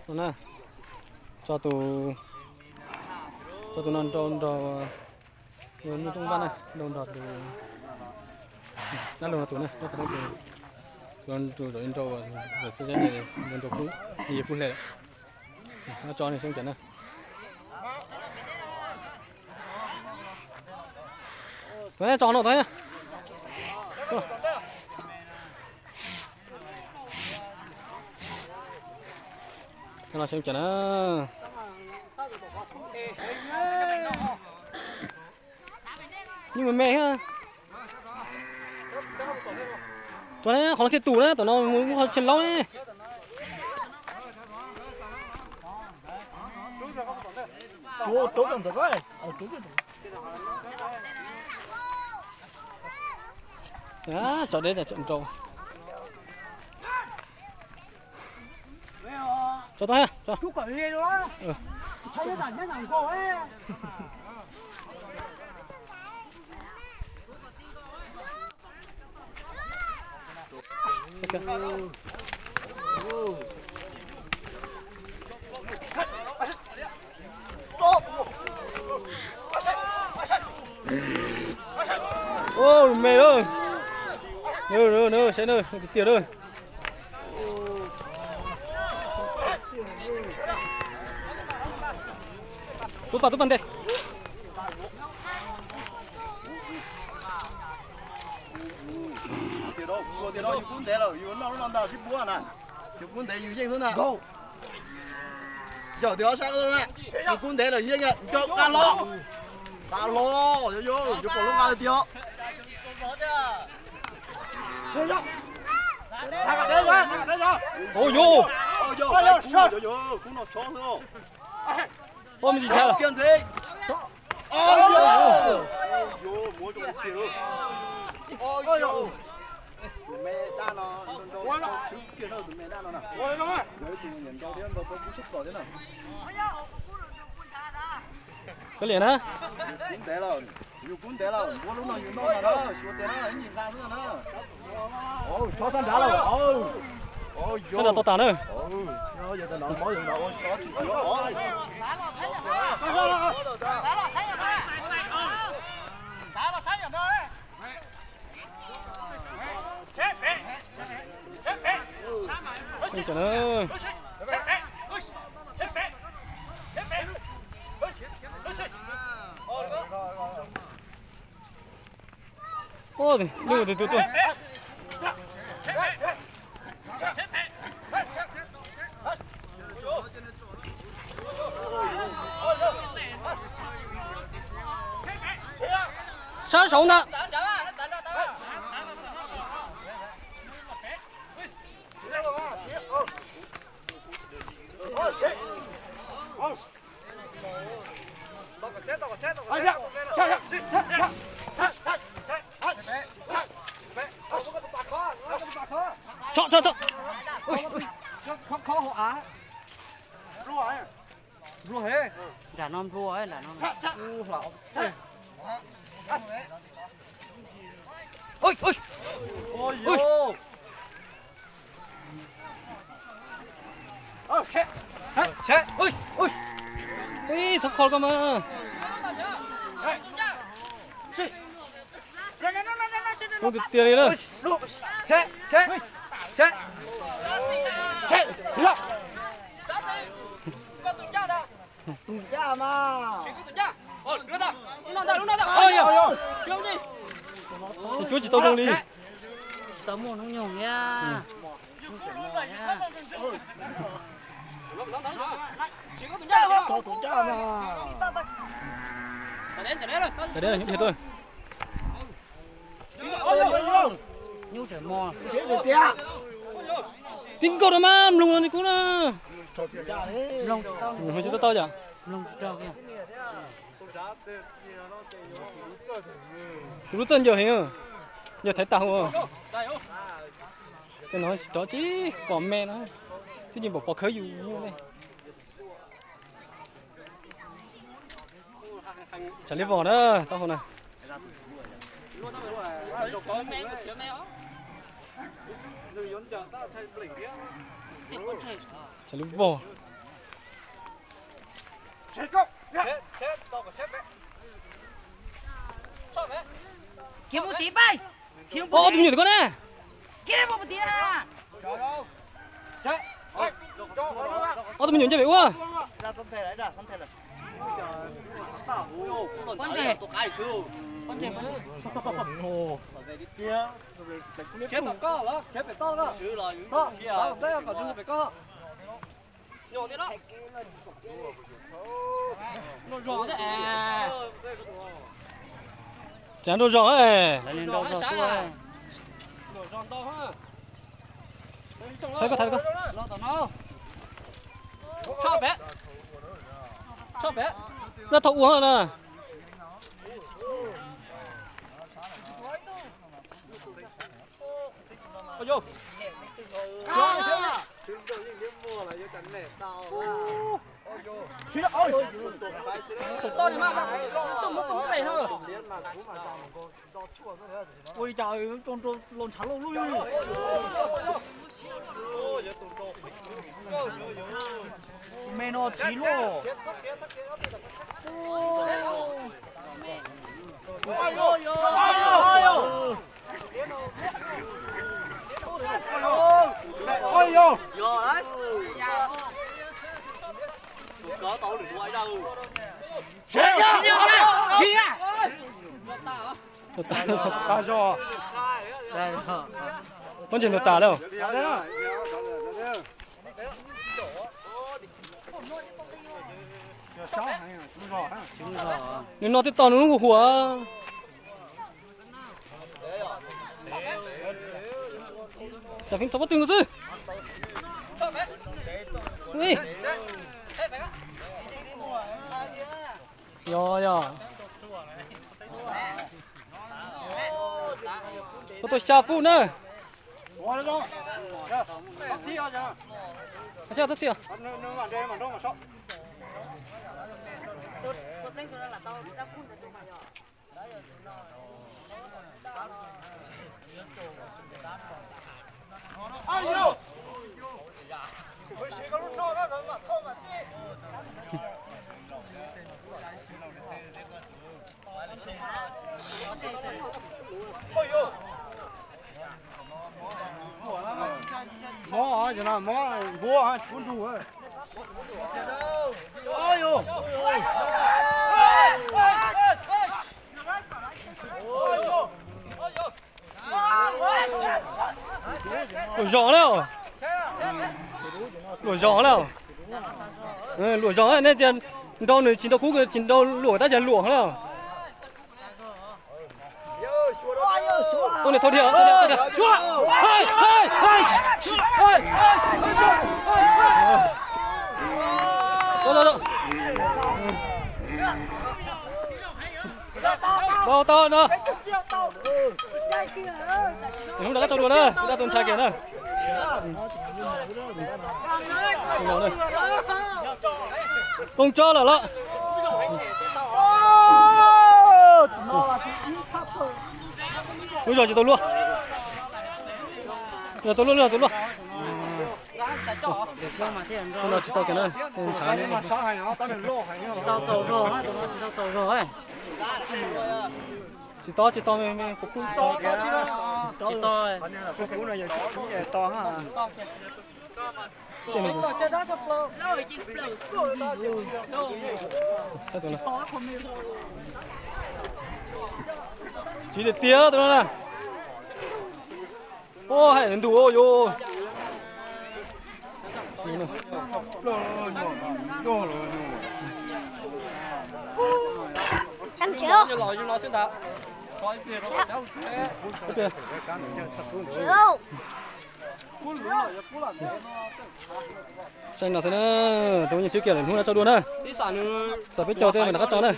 No na, tso tus, tso tus no nrau nrog Nuj Rooj Vaj na, nrau nrog tus dab laug no tus na, tus, tus zaum nrau, zaum txhia zeb nrau kub, nws yog kub hle lawm. Tso nws xyoo cov na. Tso no tod. Los xyoo cov na. Yeej me me thiab. Tus na qhov no thiaj tus na, tus no muaj qhov tsis laub ne. Tso deb tso nrau. Tso tau. Ua me lawm. Saib na, tiag tiag lawm. Tub pas, tub pas ntes. Tiag, yus kub ntev lawm yus noj lub no ntag sib puab na. Yus kub ntev yus yeej xwb ntag. Yog tias ob sab, yus kub ntev lawm yeej, nco qab los, qab los, yog yus pom lub nqa tiag. Ua yus, kub no chob xwb. Ua me ntsis ntshai los. Kiag ntxiv. Ua yus, muab rau tiag lawm. Ua yus, tus me dab no nrau nrau swb kiag na, tus me dab no na. Yog ib tug niam nrau thiab nrau tau kub tshaj plaws thiab na. Koj liam na. Yus kub ntev lawm, yus kub ntev lawm, npuab lub no yus noj no na, xyuas tias na, ib ntsis nqa xwb na. Chob sab nrad lawm. Sab nrad tau tas na. Ua, lwj tus tus tuaj. Sab saud ntag. Tso, tso, tso. Nram no nplua, nram no. Ib, txhob kho koj mas. Tus tiag tiag li na. Tus ncaj mas. Tus cuab tsis tau zoo li. Tsis tau muaj hnub nyoog thiab. Tus ncaj mas. Nyuj tseem mos. Tib nkaug rau mas mloog no kub na. Mloog tsis tau yom. Mloog tsis tau kiag. Tus lub txawj ncaws heev, ncaws thaiv tag hauv. Tej no tsis rov tsis pom me no, twb yeej pom pov khawb yus nyuj ne. Tshav li vog na, taub hau na. Tshav li vog. Kiag mus tim pais. Ob tug me nyuam tim koj ne. Kiag mus tim na. Ob tug me nyuam nce pem ua. Khiav tom koj los khiav pem toj na. Toj, toj, toj, kom zoo pem koj. Cav nrau zog. Saib koj thaiv koj. Noj thaum ua na. Ua li cas los ntshav loj loj li. Me no tsis luaj. Muab ntses ntuag tas lawm. Nws no twb tau nws lub huam. Cov pheej txog pob tw nkaus xwb. Yog yog. Koj tuaj xya pub na. Mob, mob npua kub ntug. Luam zos na. Luam zos na. Luam zos, nej tias nrau nws tsis nrau kub, tsis nrau luam tab sis luam na. Tau niam thau dhia, tau niam thau dhia. Tau, tau, tau. Hnub no koj tso dua na, tus ntshai kiag na. Koob tsob lawm los. Lub zos tsis tau luaj. Lub zos tau luaj, lub zos tau luaj. Lub no tsis tau kiag na, ntshav. Tsis tau txaus zog, tsis tau txaus zog. Tsis to, tsis to, me me kuv kuj to kiag. Tsis to. Tsis tiag tiag tus no na. Ua hais ntuj yus. Saib no xwb na, tus yeej swb kiag lawm, hnub no tso dua na. Txawm peb caug tej mas rov qab tso na.